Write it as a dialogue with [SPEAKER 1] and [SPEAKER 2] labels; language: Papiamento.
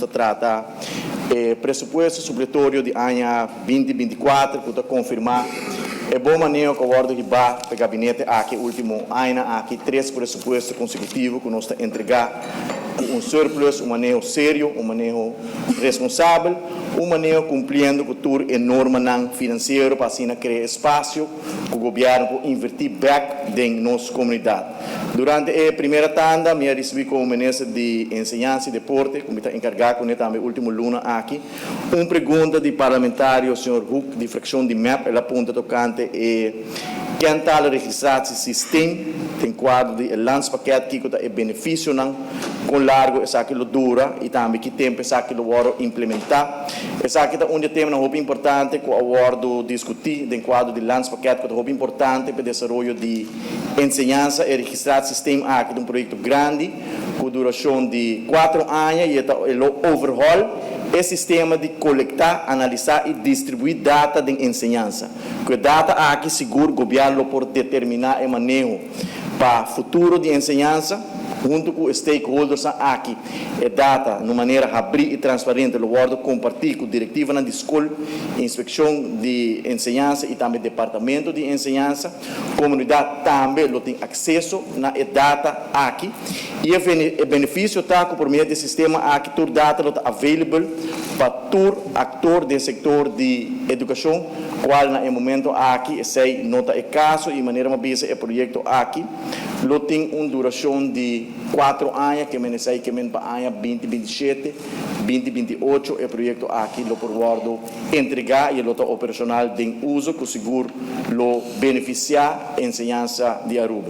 [SPEAKER 1] ta trata e presupuesto supletorio di aña 2024, ku ta konfirmá e bon maneho ku a wòrdu hibá pa e gabinete aki último aña aki, tres presupuesto konsekutivo ku nos ta entregá ku un surplus, un maneho serio, un maneho responsabel, un maneho kumpliendo ku tur e normanan finansiero pa asina krea espasio ku gobièrnu por invertí bèk den nos komunidat. Durante e primera tanda mi a risibí komo minister di Enseñansa i Deporte, ku mi ta enkargá kuné tambe último luna aki, un pregunta di parlamentario señor Hoek di frakshon di mep. El a puntra tokante e kentaleregistratiesysteem den kuadro di e landspakket, kiko ta e benefisionan, kon largu esaki lo dura i tambe ki tempu esaki lo wòrdu implementá. Esaki ta un di e temanan hopi importante ku a wòrdu diskutí den kuadro di landspakket, ku ta hopi importante pa e desaroyo di enseñansa. E registratiesysteem aki ta un proyekto grandi ku durashon di 4 aña i e lo overhaul e sistema di kolektá, analisá i distribuí data den enseñansa. Ku e data aki sigur gobièrnu lo por determiná e maneho pa futuro di enseñansa huntu ku stakeholders aki. E data na manera habrí i transparente lo wòrdu kompartí ku direktivanan di skol, inspekshon di enseñansa i tambe departamento di enseñansa. Komunidat tambe lo tin akseso na e data aki i e benefisio ta ku por medio di e sistema aki tur data lo ta available pa tur aktor den sektor di edukashon, kual na e momento aki esei no ta e kaso. I manera m'a bisa, e proyekto aki lo tin un durashon di 4 aña, ke men esei ke men pa aña 2027, 2028 e proyekto aki lo por wòrdu entregá i lo ta operashonal den uso, ku sigur lo benefisiá enseñansa di Aruba.